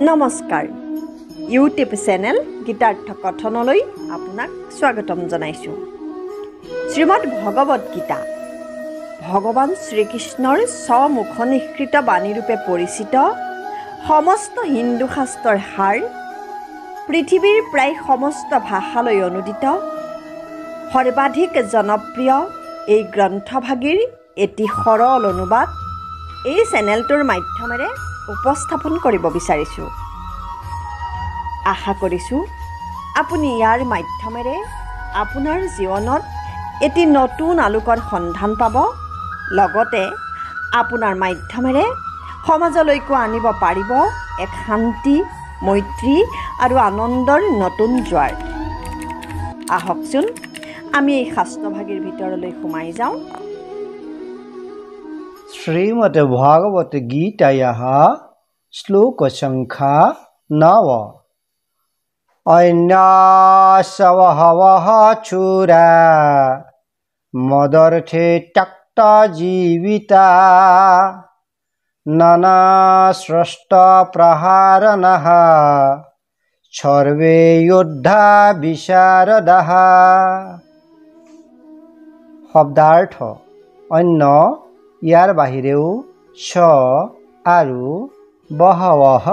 নমস্কাৰ, YouTube channel Gitartha কথনলৈ আপোনাক স্বাগতম জনাইছোঁ। শ্ৰীমদ্ ভগৱদ গীতা ভগৱান শ্ৰীকৃষ্ণৰ স্বমুখনিসৃত বাণীৰূপে পৰিচিত সমস্ত হিন্দু শাস্ত্ৰৰ সাৰ, পৃথিৱীৰ প্ৰায় সমস্ত ভাষালৈ অনুদিত সৰ্বাধিক জনপ্ৰিয় এই গ্ৰন্থভাগীৰ এটি সৰল অনুবাদ এই চেনেলটোৰ মাধ্যমেৰে উপস্থাপন কৰিব বিচাৰিছোঁ। আশা কৰিছোঁ আপুনি ইয়াৰ মাধ্যমেৰে আপোনাৰ জীৱনত এটি নতুন আলোকৰ সন্ধান পাব, লগতে আপোনাৰ মাধ্যমেৰে সমাজলৈকো আনিব পাৰিব এক শান্তি, মৈত্ৰী আৰু আনন্দৰ নতুন জোৱাৰ। আহকচোন আমি এই শাস্ত্ৰভাগীৰ ভিতৰলৈ সোমাই যাওঁ। শ্ৰীমদ্ ভাগৱত গীতায়াः শ্লোক সংখ্যা 9। অন্যাসবহবः চূৰা মদৰ্থে ত্যক্ত জীবিতা নানা স্ৰষ্ট প্ৰহাৰণः সৰ্বে যোদ্ধা বিশাৰদাः। শব্দাৰ্থ: অন্য, ইয়াৰ বাহিৰেও, স আৰু বহৱহ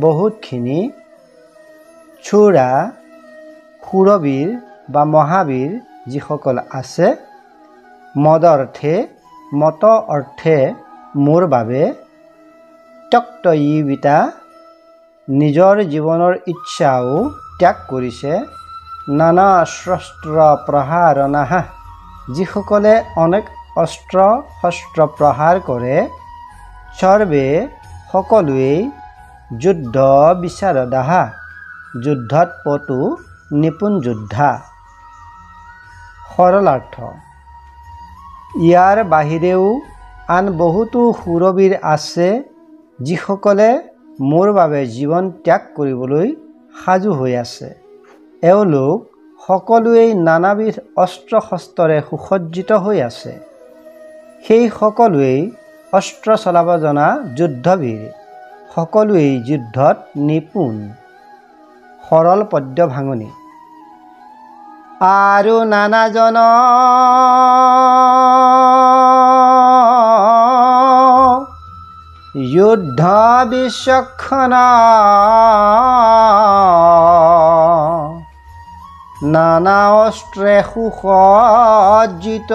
বহুতখিনি, চূড়া সুৰবীৰ বা মহাবীৰ যিসকল আছে, মদৰ্থে মত অৰ্থে মোৰ বাবে, ত্যক্তজীৱিতা নিজৰ জীৱনৰ ইচ্ছাও ত্যাগ কৰিছে, নানা শস্ত্ৰ প্ৰহাৰণাহ যিসকলে অনেক অস্ত্ৰ শস্ত্ৰ প্ৰহাৰ কৰে, সৰ্বে সকলোৱেই, যুদ্ধ বিশাৰদাহ যুদ্ধত পটু নিপুণ যোদ্ধা। সৰলাৰ্থ: ইয়াৰ বাহিৰেও আন বহুতো সুৰবীৰ আছে যিসকলে মোৰ বাবে জীৱন ত্যাগ কৰিবলৈ সাজু হৈ আছে। এওঁলোক সকলোৱেই নানাবিধ অস্ত্ৰ শস্ত্ৰৰে সুসজ্জিত হৈ আছে। সেই সকলোৱেই অস্ত্ৰ চলাব জনা যুদ্ধবীৰ, সকলোৱেই যুদ্ধত নিপুণ। সৰল পদ্য ভাঙনি। আৰু নানাজন যুদ্ধ বিচক্ষণ নানা অস্ত্ৰে সুসজ্জিত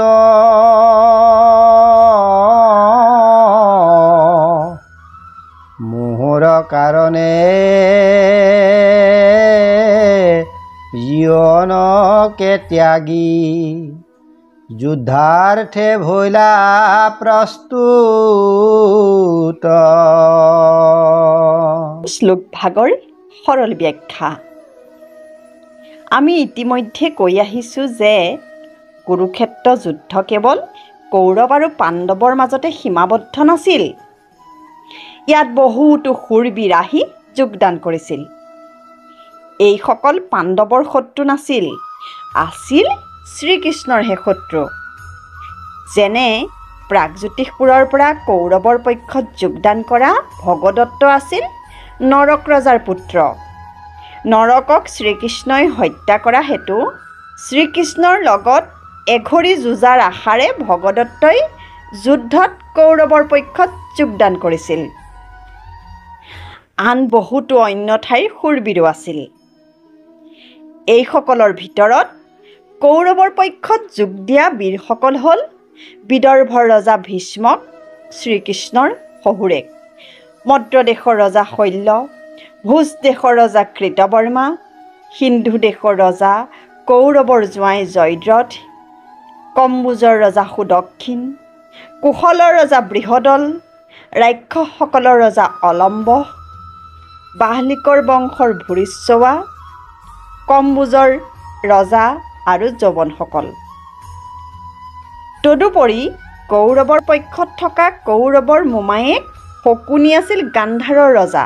মোহৰ কাৰণে জীৱনকে ত্যাগী যুদ্ধাৰ্থে ভৈলা প্ৰস্তুত। শ্লোক ভাগৰ সৰল ব্যাখ্যা। আমি ইতিমধ্যে কৈ আহিছোঁ যে কুৰুক্ষেত্ৰ যুদ্ধ কেৱল কৌৰৱ আৰু পাণ্ডৱৰ মাজতে সীমাবদ্ধ নাছিল। ইয়াত বহুতো সুৰবীৰ আহি যোগদান কৰিছিল। এইসকল পাণ্ডৱৰ শত্ৰু নাছিল, আছিল শ্ৰীকৃষ্ণৰহে শত্ৰু। যেনে প্ৰাগজ্যোতিষপুৰৰ পৰা কৌৰৱৰ পক্ষত যোগদান কৰা ভগদত্ত আছিল নৰক ৰজাৰ পুত্ৰ। নৰকক শ্ৰীকৃষ্ণই হত্যা কৰা হেতু শ্ৰীকৃষ্ণৰ লগত এঘড়ী যুঁজাৰ আশাৰে ভগদত্তই যুদ্ধত কৌৰৱৰ পক্ষত যোগদান কৰিছিল। আন বহুতো অন্য ঠাইৰ সুৰবীৰো আছিল। এইসকলৰ ভিতৰত কৌৰৱৰ পক্ষত যোগ দিয়া বীৰসকল হ'ল বিদৰ্ভৰ ৰজা ভীষ্মক, শ্ৰীকৃষ্ণৰ শহুৰেক, মদ্ৰদেশৰ ৰজা শল্য, ভোজ দেশৰ ৰজা কৃতবৰ্মা, সিন্ধু দেশৰ ৰজা কৌৰৱৰ জোঁৱাই জয়দ্ৰথ, কম্বোজৰ ৰজা সুদক্ষিণ, কুশলৰ ৰজা বৃহদল, ৰাক্ষসসকলৰ ৰজা অলম্বহ, বাহলিকৰ বংশৰ ভূৰিশ্ৰৱা, কম্বোজৰ ৰজা আৰু যৱনসকল। তদুপৰি কৌৰৱৰ পক্ষত থকা কৌৰৱৰ মোমায়েক শকুনি আছিল গান্ধাৰৰ ৰজা।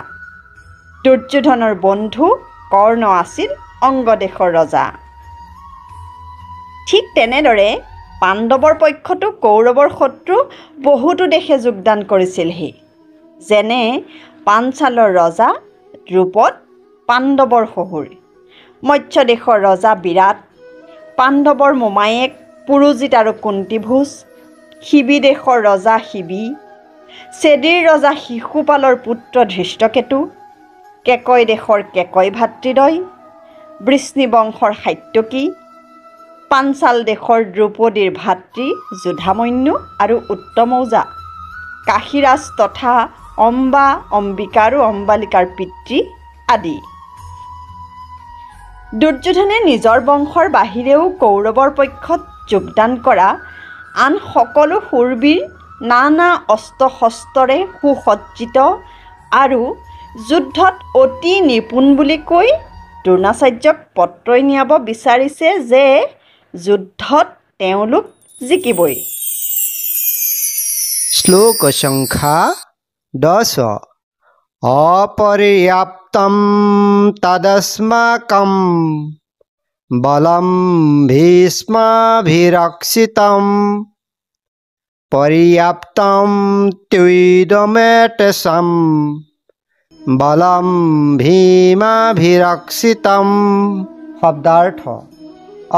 দুৰ্যোধনৰ বন্ধু কৰ্ণ আছিল অংগদেশৰ ৰজা। ঠিক তেনেদৰে পাণ্ডৱৰ পক্ষতো কৌৰৱৰ শত্ৰু বহুতো দেশে যোগদান কৰিছিলহি, যেনে পাঞ্চালৰ ৰজা দ্ৰুপদ পাণ্ডৱৰ শহুৰ, মৎস্য দেশৰ ৰজা বিৰাট, পাণ্ডৱৰ মোমায়েক পুৰোজিত আৰু কুন্তীভোজ, শিৱি দেশৰ ৰজা শিৱি, চেদিৰ ৰজা শিশুপালৰ পুত্ৰ ধৃষ্টকেতু, কেকয় দেশৰ কেকয় ভাতৃদ্বয়, বৃষ্ণি বংশৰ সাত্যকী, পাঞ্চাল দেশৰ দ্ৰৌপদীৰ ভাতৃ যুধামন্যু আৰু উত্তমৌজা, কাশীৰাজ তথা অম্বা, অম্বিকা আৰু অম্বালিকাৰ পিতৃ আদি। দুৰ্যোধনে নিজৰ বংশৰ বাহিৰেও কৌৰৱৰ পক্ষত যোগদান কৰা আন সকলো শূৰবীৰ নানা অস্ত্ৰ শস্ত্ৰৰে সুসজ্জিত আৰু যুদ্ধত অতি নিপুণ বুলি কৈ দ্ৰোণাচাৰ্যক পত্ৰই নিয়াব বিচাৰিছে যে যুদ্ধত তেওঁলোক জিকিবই। শ্লোক সংখ্যা 10। অপৰ্যাপ্তম তদস্মাকম বলম ভীষ্মাভিৰক্ষিতম পৰ্যাপ্তম ত্বিদমেতষাম বলম ভীমাভিৰক্ষিতম। শব্দাৰ্থ: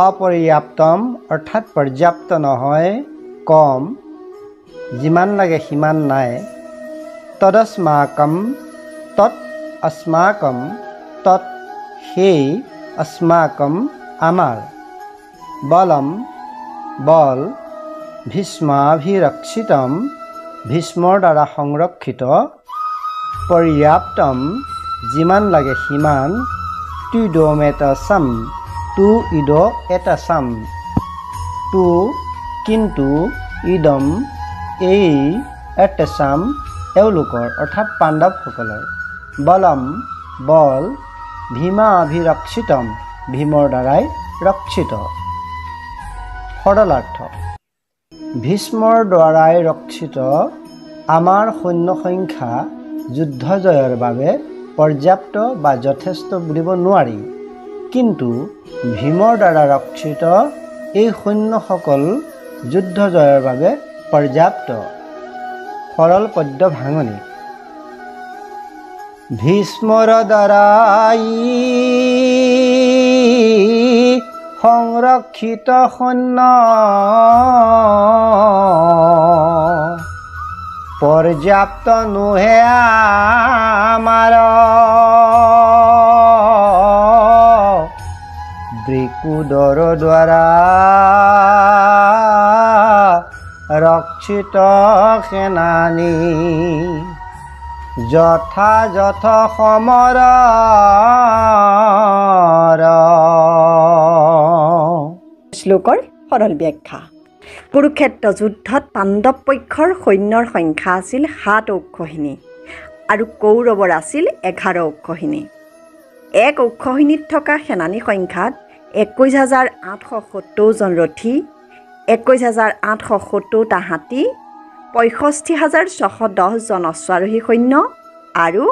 অপৰ্যাপ্তম অৰ্থাৎ পৰ্যাপ্ত নহয়, কম, যিমান লাগে সিমান নাই। তদস্মাকম, তৎ অস্মাকম, তৎ সেই, অস্মাকম আমাৰ, বলম বল, ভীষ্মাভিৰক্ষিতম ভীষ্মৰ দ্বাৰা সংৰক্ষিত, পৰ্যাপ্তম যিমান লাগে সিমান, তুইদমেতছাম তু ইদ এতছাম, তু কিন্তু, ইদম এই, এতছাম এওঁলোকৰ অৰ্থাৎ পাণ্ডৱসকলৰ, বলম বল, ভীমাভিৰক্ষিতম ভীমৰ দ্বাৰাই ৰক্ষিত। সৰলাৰ্থ: ভীষ্মৰ দ্বাৰাই ৰক্ষিত আমাৰ সৈন্য সংখ্যা যুদ্ধ জয়ৰ বাবে পৰ্যাপ্ত বা যথেষ্ট বুলিব নোৱাৰি, কিন্তু ভীমৰ দ্বাৰা ৰক্ষিত এই সৈন্যসকল যুদ্ধ জয়ৰ বাবে পৰ্যাপ্ত। সৰল পদ্য ভাঙনি। ভীষ্মৰ দ্বাৰাই সংৰক্ষিত সৈন্য পৰ্যাপ্ত নোহে আমাৰ, বৃকুদৰ দ্বাৰা ৰক্ষিত সেনানী যথাযথ সমৰ। শ্লোকৰ সৰল ব্যাখ্যা। কুৰুক্ষেত্ৰ যুদ্ধত পাণ্ডৱ পক্ষৰ সৈন্যৰ সংখ্যা আছিল 7 অক্ষৌহিণী আৰু কৌৰৱৰ আছিল 11 অক্ষৌহিণী। এক অক্ষৌহিণীত থকা সেনানী সংখ্যাত 21,870 জন ৰথী, 21,870টা হাতী, 65,610 জন অশ্বাৰোহী সৈন্য আৰু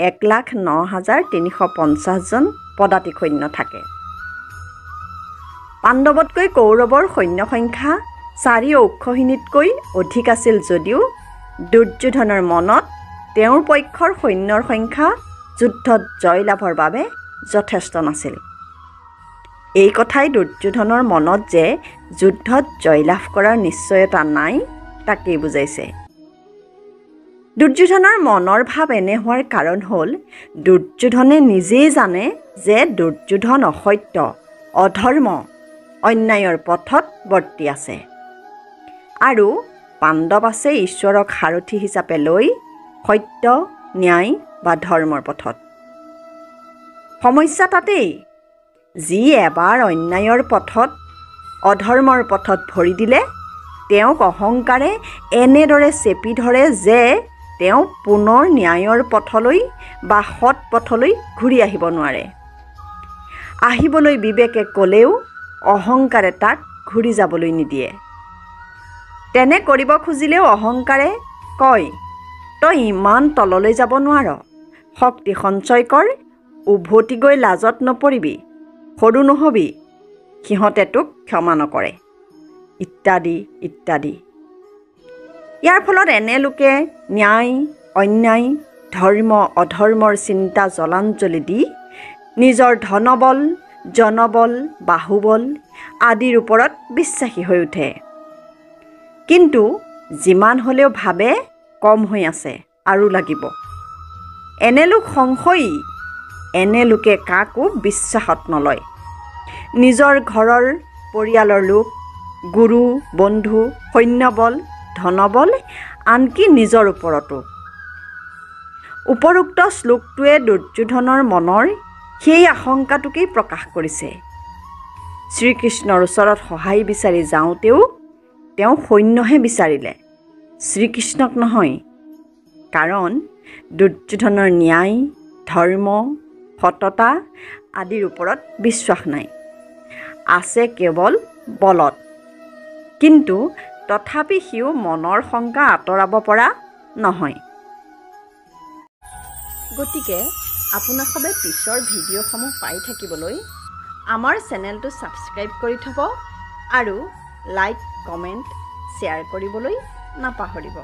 1,09,350 জন পদাতিক সৈন্য থাকে। পাণ্ডৱতকৈ কৌৰৱৰ সৈন্য সংখ্যা 4 অক্ষৌহিণীতকৈ অধিক আছিল যদিও দুৰ্যোধনৰ মনত তেওঁৰ পক্ষৰ সৈন্যৰ সংখ্যা যুদ্ধত জয়লাভৰ বাবে যথেষ্ট নাছিল। এই কথাই দুৰ্যোধনৰ মনত যে যুদ্ধত জয়লাভ কৰাৰ নিশ্চয়তা নাই তাকেই বুজাইছে। দুৰ্যোধনৰ মনৰ ভাৱ এনে হোৱাৰ কাৰণ হ'ল দুৰ্যোধনে নিজেই জানে যে দুৰ্যোধন অসত্য, অধৰ্ম, অন্যায়ৰ পথত বৰ্তি আছে আৰু পাণ্ডৱ আছে ঈশ্বৰক সাৰথি হিচাপে লৈ সত্য, ন্যায় বা ধৰ্মৰ পথত। সমস্যা তাতেই, যি এবাৰ অন্যায়ৰ পথত, অধৰ্মৰ পথত ভৰি দিলে তেওঁক অহংকাৰে এনেদৰে চেপি ধৰে যে তেওঁ পুনৰ ন্যায়ৰ পথলৈ বা সৎ পথলৈ ঘূৰি আহিব নোৱাৰে। আহিবলৈ বিবেকে ক'লেও অহংকাৰে তাক ঘূৰি যাবলৈ নিদিয়ে। তেনে কৰিব খুজিলেও অহংকাৰে কয়, তই ইমান তললৈ যাব নোৱাৰ, শক্তি সঞ্চয় কৰ, উভতি গৈ লাজত নপৰিবি, সৰু নহবি, সিহঁতে তোক ক্ষমা নকৰে, ইত্যাদি ইত্যাদি। ইয়াৰ ফলত এনে লোকে ন্যায়, অন্যায়, ধৰ্ম অধৰ্মৰ চিন্তা জলাঞ্জলি দি নিজৰ ধনবল, জনবল, বাহুবল আদিৰ ওপৰত বিশ্বাসী হৈ উঠে। কিন্তু যিমান হ'লেও ভাবে কম হৈ আছে আৰু লাগিব। এনে লোক সংশয়ী, এনে লোকে কাকো বিশ্বাসত নলয়। নিজৰ ঘৰৰ পৰিয়ালৰ লোক, গুৰু, বন্ধু, সৈন্যবল, ধনবল, আনকি নিজৰ ওপৰতো। উপৰোক্ত শ্লোকটোৱে দুৰ্যোধনৰ মনৰ সেই আশংকাটোকেই প্ৰকাশ কৰিছে। শ্ৰীকৃষ্ণৰ ওচৰত সহায় বিচাৰি যাওঁতেও তেওঁ সৈন্যহে বিচাৰিলে, শ্ৰীকৃষ্ণক নহয়। কাৰণ দুৰ্যোধনৰ ন্যায়, ধৰ্ম, সততা আদিৰ ওপৰত বিশ্বাস নাই, আছে কেৱল বলত। কিন্তু তথাপি সিও মনৰ শংকা আঁতৰাব পৰা নহয়। গতিকে আপোনাসবে পিছৰ ভিডিঅ'সমূহ পাই থাকিবলৈ আমাৰ চেনেলটো ছাবস্ক্ৰাইব কৰি থ'ব আৰু লাইক, কমেণ্ট, শ্বেয়াৰ কৰিবলৈ নাপাহৰিব।